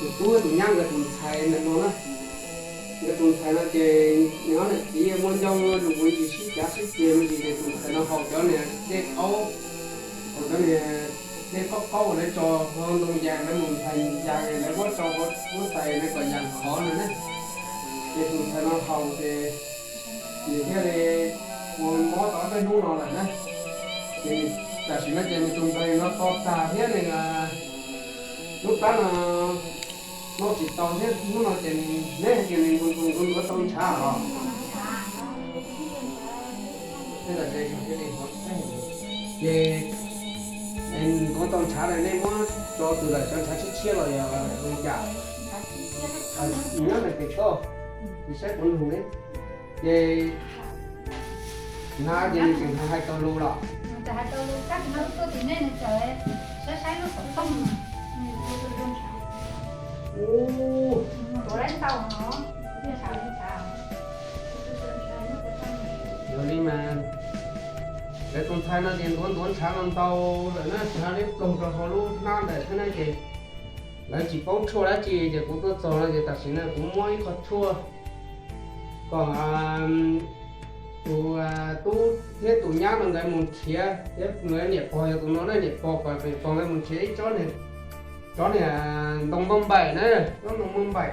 tus tub thiab tus nyab nkawd tus ntxhais ntawm no na. Nkawd tus ntxhais no ces nws ob niam txiv muaj ncauj muaj lus, ua ntsis sib cav sib ceg me ntsis ces tus ntxhais no haus cov niag dej qaub, haus cov niag dej qaub qaub uas lawv tso hauv ntoo yas, lawv mus nthais yas lawv muab tso hauv huab tais no kom yas khov no na. Ces tus ntxhais no haus ces nws thiaj li ua mob tau ob peb hnub no lawm na. Ces tam sim no ces nws tus npawg no to tag thiab nws lub plab no noj tsis tau thiab, hnub no ces neb hais tias nws ntuav ntuav tau ntshav os. Ces ntuav tau ntshav lawm, nej muab tso tus lawm cov ntshav tshiab tshiab los yog li cas? Nyob ntawm pem toj, tus saib puav leej ne. Ces hnav ces nws tseem hais tau lus los? Ua li mas, lawv tus ntxhais no ces ntuav ntuav ntshav no ntau lawm na, ntshav li ploog rau hauv lub hnab ntawm xwb na ces lawv tsis paub tshuaj dab tsi ces kuv tuaj txog no ces tam sim no kuv muab ib qho tshuaj kom tus tub thiab tus nyab no nkawd mus nrhiav, thiab nkawd niam pog yog tus no na, niam pog kom pog nkawd mus nrhiav ib tsob niag, tsob niag ntoo npauj npaim na, tsob ntoo npauj npaim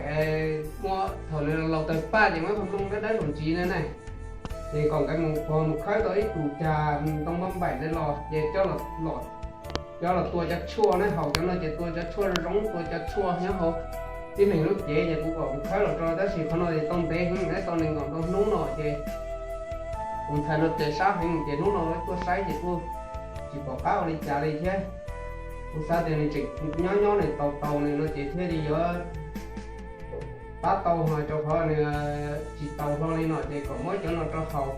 muaj thaum nws laus tawg paj ces muaj ib qho nplooj dawb dawb saum ntsis na na. Ces kom nkawd mus pog mus khawb tau ib tus cag ntoo npauj npaim ntawd los ces coj los tua cov tshuaj na, haus cov no ces tua cov tshuaj zoo, tua cov tshuaj nyob hauv tib neeg lub cev ces kuv kom kuv khawb los rau, tab sis qhov no ces tau ntev heev na, tau nees nkaum ntau hnub no ces tus ntxhais no ces sab heev ces hnub no tuaj saib ces kuj tsis pom qab ua li cas li thiab. Kuv xav tias nws tseem nyob nyob nws taus taus nws no ces thiaj li yuav pab tau, ho rau qhov nws tsis taus hlo li no ces kom muab cov no rau haus.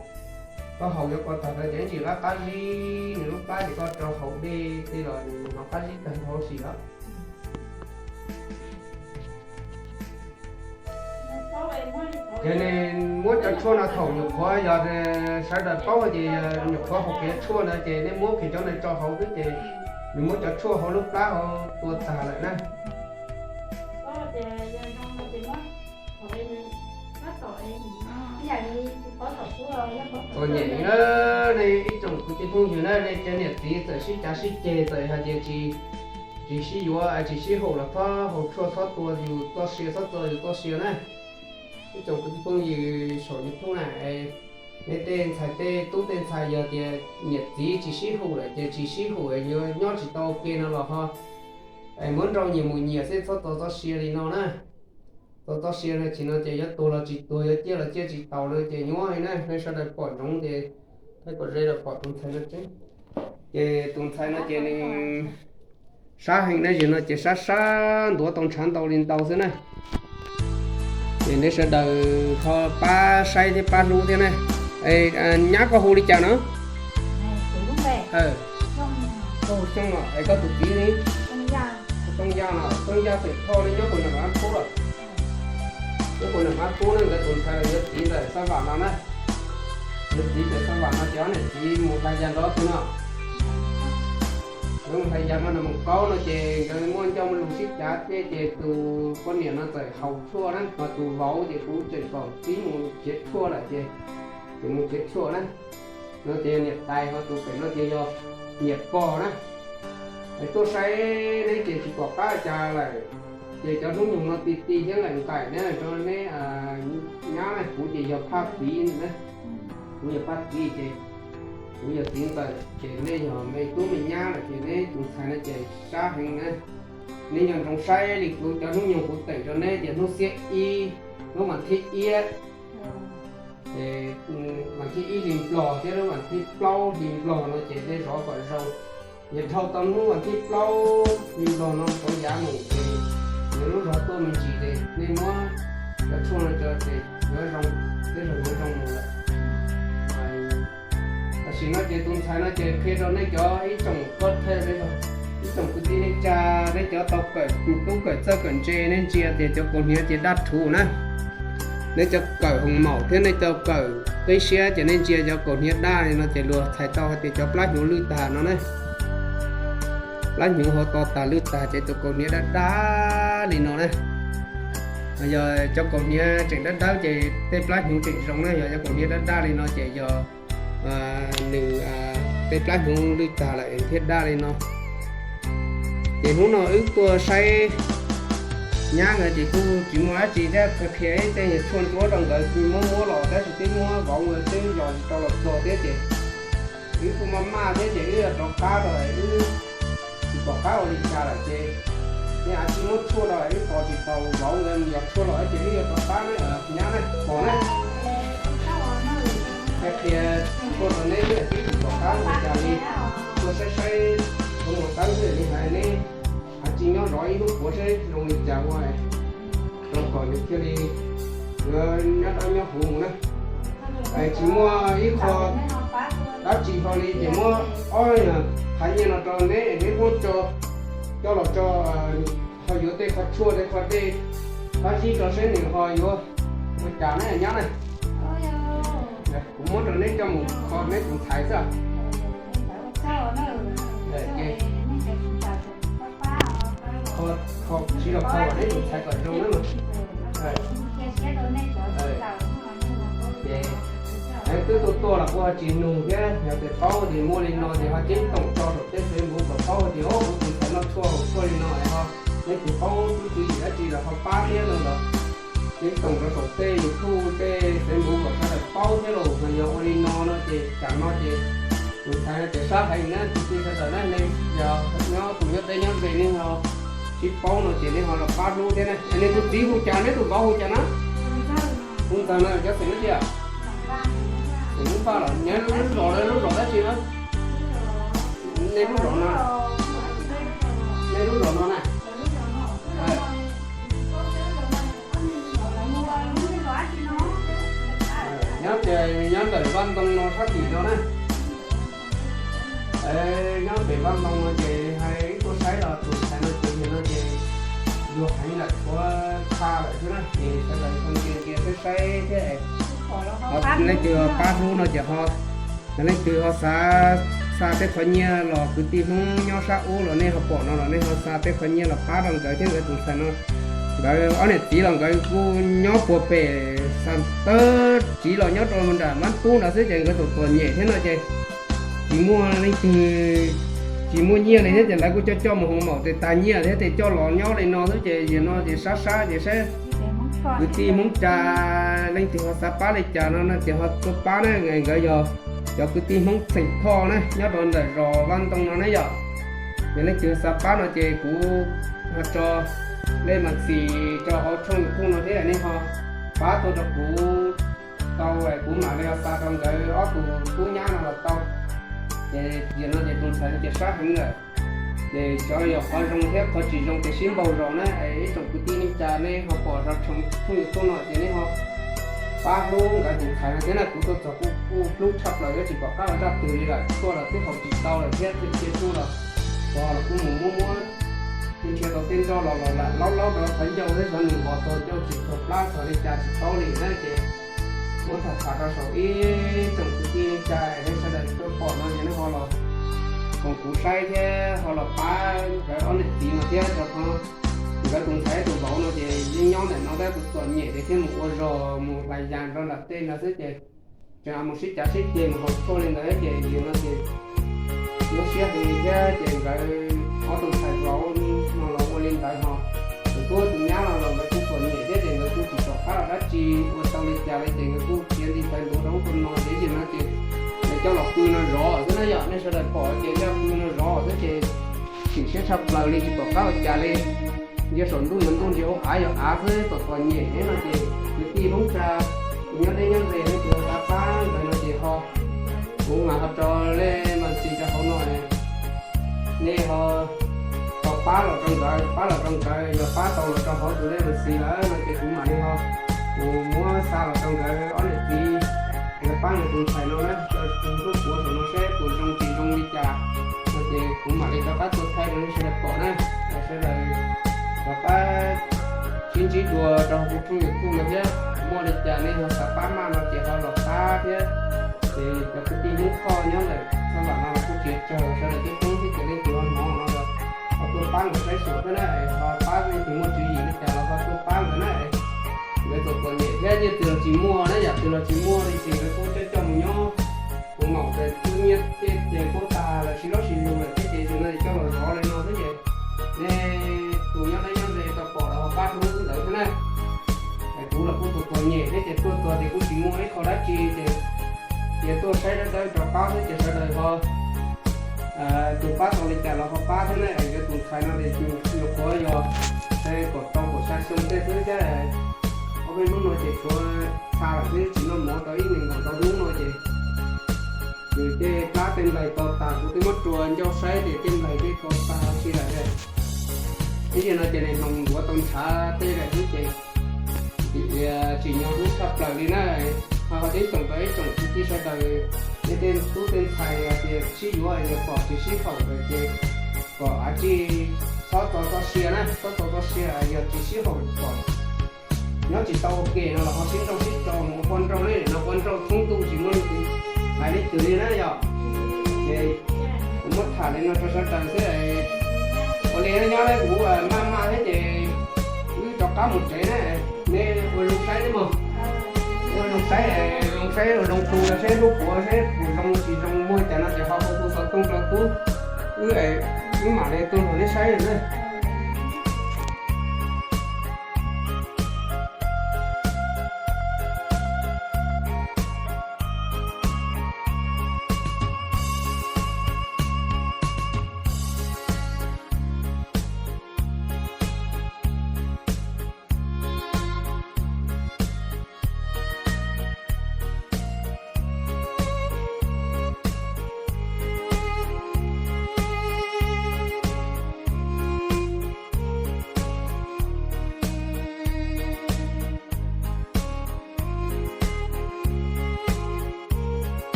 Koj haus cov ko tag rau ces ib ntsis qab qab zib, nws lub plab ces koj rau haus dej tej los nws hnov qab zib tag nrho huv si os. Ces nws muab cov tshuaj no thaum nyuam qhuav, yog sawv daws paub ces nyuam qhuav haus kiag tshuaj ntawd ces nej muab kiag cov ntawd tso hauv xwb ces nws muab cov tshuaj hauv lub plab hauv tua tag lawm na. Txom nyem na, nej ib tsoom kwv tij phooj ywg na, nej cov niam txiv txawm sib cav sib ceg txawm hais tias tsis, tsis sib yuav tsis sib haum los txhob haus tshuaj, txhob tua yus txoj sia, txhob tua yus txoj sia na. Ib tsoom kwv tij phooj ywg saum YouTube na, nej tej ntxhais tej tub tej ntxhais yog tias niam txiv tsis sib haum lawm ces tsis sib haum, yuav nyob tsis tau ua ke no los ho muab nrauj nyias mus nyias xwb, txhob txo txoj sia li no na. Txo txoj sia no tsis no ces yuav tuag los tsis tuag, yuav ciaj los ciaj tsis taus no ces nyuaj li na. Nej sawv daws pom ntsoov ces, thaij kom ze los pom tus ntxhais no tseeb. Ces tus ntxhais no ces nws sab heev na, zim no ces sab sab ntuav tau ntshav ntau li ntau xwb na. Ces nej sawv daws ho pab saib thiab pab hlub thiab na. Nyab koj hu li cas no? Hu Xyooj no, es koj tus txiv ne? Tooj Yaj no, Tooj Yaj xeem Thoj ne, nyob puas nram Mab Kub los? Nyob puas nram Mab Kub ne, nkawd tus ntxhais los yuav txiv ntawm Xab Vam no na. Yuav txiv ntawm Xab Vam no ces ob niam txiv mus hlais yas nrog tus no. Nkawd mus hlais yas no, nws mus kaub no ces nkawd muaj ncauj muaj lus sib cav tej ces tus poj niam no txawm haus tshuaj na, mas tus vauv ces kuv tseem kom txiv mus nrhiav tshuaj lawm ces, ces mus nrhiav tshuaj na. No ces niam tais, ho tus pem no ces yog niam pog na. Es tuaj saib neb ces tsis pom qab cas lawm, ces cov hnub nyoog no ti ti thiab lawm nqaim neb rau neb nyab na, kuv ces yog Phaj Txiv na. Kuv yog Phaj Txiv ces kuv yog txiv ntxawm ces nej yog me tub me nyab lawm ces neb tus ntxhais no ces sab heev na. Neb nco ntsoov saib li kuv cov hnub nyoog kuv teem rau neb tias hnub xiab ib, hnub vas thib iab, vas thib ib hli Nplog thiab lub vas thib plaub hli Nplog no ces nej zov kom zoo. Yog dhau tau hnub vas thib plaub hli Nplog no tau yav mus ces nws lub zog tuaj me ntsis ces nej muab cov tshuaj no tso ces yuav zoo, tej zaum yuav zoo mus lawm. Tam sim no ces tus ntxhais no ces qhia rau nej cov ib tsoom pab thawj, ib tsoom kwv tij neej tsa, nej cov tau kawm tub kawm txawj kawm ntse nej ntsia tias cov kaus hniav ces daj rhuv na. Nej cov kawm hoos maum thiab nej cov kawm qib siab ces nej ntsia cov kaus hniav daj li no ces luag txhais tau hais tias cov plab hnyuv lwj tag no na. plab hnyuv ho to tas lwj tag ces tus kaus hniav dawb dawb li no na. Yog cov kaus hniav tseem dawb dawb ces tej plab hnyuv tseem zoo na, yog cov kaus hniav dawb dawb li no ces yog nws tej plab hnyuv lwj tag lawm thiab dawb li no. Ces hnub no wb tuaj saib nyab ntawd ces kuj tsis muaj dab tsi thiab, qhia ib tej nyuag tshuaj ntsuab rau nkawd muab muab los tab sis twb muab vauv nkawd twb yos tsis tau los txog thiab ces wb kuj maj maj thiab ces wb yuav rov qab rau wb tsis pom qab ua li cas lawm ces nej a tsis muab tshuaj rau wb tos tsis tau vauv nkawd yos tshuaj los ces wb yuav rov qab na nyab na, pom na. Qhia qhia tshuaj rau neb, neb twb tsis pom qab ua cas li, tuaj saib saib, ua mus tawb xwb li hais neb a tsis nyob zov ib lub puav saib zoo li cas ua rau kom nws thiaj li yuav nyob dawb nyob huv mus na. Tsis muaj ib qho dab tsi ho li ces muab ob qho nyiaj no rau neb, neb muab coj los tso, ho yuav tej qho tshuaj tej qho dej pab zib tso seb nws ho yuav ua cas na nyab na. Kuv muab rau neb coj mus kho neb tus ntxhais xwb. Kho siv los kho neb tus ntxhais kom zoo na. Ces twb tuaj tuaj los kuj ho tsis nug thiab, yog tias paub tias muaj li no ces ho ceeb toom tso saum tej Facebook kom paub tias kuv tus ntxhais noj tshuaj haus tshuaj li no es ho neb tus paub twb tsis yim dab tsi los ho pab thiab no los ceeb toom rau saum tej YouTube tej Facebook kom sawv daws paub thiab los mas yog ua li no no ces tam no ces tus ntxhais no ces sab heev na, tus tij sawv daws na, nej yog nyob tus nyob teb nyob ze nej ho sib paub no ces nej ho los pab hlub thiab na. Nej tus txiv hu cas, neb tus vauv hu cas na? Hu Ntxawg no, cov xeem dab tsi? Xeem Hmoob Vaj los nyob lub zos, lub zos dab tsi na? Nej lub zos no, nej lub zos no na. Nyob ces nyob ntawm Vaj Ntoo no sab tim no na. Nyob pem Vaj Ntoo no ces hais tuaj saib los tus ntxhais no ces nim no ces yug heev lawm, tshuav txha lawm xwb na ces sawv daws ho ntsia ntsia saib saib thiab. Leej twg ho pab hlub no ces ho, yog leej twg ho xav xa tej qhov nyiaj los kwv tij Hmoob nyob sab ub los nej ho pom no los nej ho xa tej qhov nyiaj los pab rau nkawd thiab nkawd tus ntxhais no. Nkawd ob niam txiv los nkawd kuj nyob puag pem Xas Tawb Tsiv los nyob rau nram Mab Pub no xwb ces nkawd txom txom nyem thiab no ces tsis muaj leej twg, tsis muaj nyiaj li thiab ces lawv kuj coj coj mus hoo maum tes tas nyiaj thiab ces coj los nyob li no xwb ces yog no ces sab sab ces saib kwv tij Hmoob Tsab leej twg ho xav pab li cas no ces ho tuaj pab na. Nkawd yog cov kwv tij Hmoob Xeem Thoj na nyob rau ntawm zos Vaj Ntoo no na yom. Yog leej twg xav pab no ces kuv ho tso lej mas xis rau hauv tshooj YouTube no thiab nej ho pab tuaj rau kuv tau, kuv mam li xa rau nkawd ob tug tub nyab no los tau. Ces yog no ces tus ntxhais no ces sab heev lawm. Ces cov yog qhov zoo thiab qhov tsis zoo ces sib npaug zos na. Ib tsoom kwv tij neej tsa nej ho pom rau tshooj YouTube no ces nej ho pab hlub nkawd tus ntxhais no thiab na. Kuv tuaj txog kuj hlub tshaj plaws thiab tsis pom qab ua zaj twg li lawm, tuaj los twb haus tsis tau lawm thiab, cia tuaj los pog los kuj mus muab muab nrhiav tau tej nroj los los lam laub laub rau qhov ncauj thiab xyov nws vos txog ncauj tsis txog plab txog li cas tsis paub li na ces muab tham tham rau saum ib tsoom kwv tij neej tsa es nej sawv daws tuaj pom no ces nej ho los koom kuv saib thiab ho los pab nkawd ob niam txiv no thiab rau qhov nkawd tus ntxhais tus vauv no ces yeej nyob ntawm no tab tus txom nyem ces thiaj mus ua zog mus hlais yas rau nram tej no xwb ces tseem mus sib cav sib ceg mus haus tshuaj li ntawd ces yog no ces lub siab heev thiab ces nkawd ob tug ntxhais vauv no los ua li ntawd ho tus tub tus nyab no los nkawd kuj txom nyem thiab ces nkawd kuj tsis pom qab los dab tsi ua tau li cas li ces nkawd kuj khiav nti taw ntuav rau ub rau no ces yog no ces nkawd coj los pw no zov xwb na yom. Nej sawv daws pom ces coj pw no zov xwb ces chim siab tshaj plaws li tsis pom qab ua cas li. Yog saum ntuj yog ntuj, ntsia hauv av yog av xwb, txom txom nyem no ces kwv tij Hmoob Tsab nyob deb nyob ze nej tus xav pab ntawd no ces ho kuv mam ho tso lej mas xis rau hauv no nej ho tau pab los rau nkawd, pab los rau nkawd, yog pab tau los rau hauv tus lej mas xis lawm no ces kuv mam li ho mus muab xa los rau nkawd ob niam txiv, nkawd pab nkawd tus ntxhais no na, rau tus ntuj puav saum no seb puas zoo tsis zoo li cas no ces kuv mam li rov qab tuaj thaij rau nej sawv daws pom na. Sawv daws rov qab sib ntsib dua rau hauv kuv tshooj YouTube no thiab, muaj li cas nej ho xav pab maj no ces ho los pab thiab. Ces cov kwv tij Hmoob Thoj nyob ntawm thaj vam no los kuj tsis tsawg, sawv daws coob coob thiab ces leej twg ho hnov no los tuaj pab nkawd saib xyuas thiab na, ho pab leej twg muaj tswv yim li cas los ho tuaj pab nkawd na. Nkawd txom txom nyem thiab nyiaj txiag los tsis muaj na, yam twg los tsis muaj li ces nkawd kuj coj coj mus nyob tus maum ces kuj nyiaj tej ces kuj tag lawm, sib lob sib lug lawm thiab ces yus no coj los zov li no xwb ces nej tus nyob deb nyob ze tau pom los ho pab hlub ntawd thiab na. Kuv los kuj txom txom nyem thiab ces tuaj txog ces kuj tsis muaj ib qho dab tsi ces cia tuaj saib dawb dawb rov qab xwb ces sawv daws ho tus pab tau li cas los ho pab thiab na. Yuav tus ntxhais no ces nyuam qhuav yog kaum rau kaum xya xyoo tej xwb thiab, ob peb hnub no ces tshuav xa lawm xwb, tsis noj mov tau ib nees nkaum ntau hnub no ces nws tej plab tej nplaig to tas, kuv twb muab rua ncauj saib ces tej nplaig tej to tas tsis lawm. Ib yam no ces nws hnoos ntuav tau ntshav tej lawm xwb ces tsim nyog hlub tshaj plaws li na. Ho ho ceeb toom rau ib tsoom kwv tij sawv daws, nej tej tub tej ntxhais tias sib yuav yog pom tsis sib haum lawm ces kom av tsij txhob txo txoj sia na, txhob txo txoj sia, yog tsis sib haum kom nyob tsis tau ua ke no los ho sib nrauj sib tso mus ua poj nrauj ne, no poj nrauj thoob ntuj tsis muaj leej twg hais leej twg li na yom. Ces kuv muab tham li no rau sawv daws xwb. Ua li nyob kuv maj maj thiab ces wb rov qab mus tsev na. Nej ua zoo saib mog, ua zoo saib, zoo saib ua zoo tu seb lub puav seb puas zoo tsis zoo, muaj cas no ces ho hu xov tooj rau tub, wb mam li tuaj nrog neb saib na.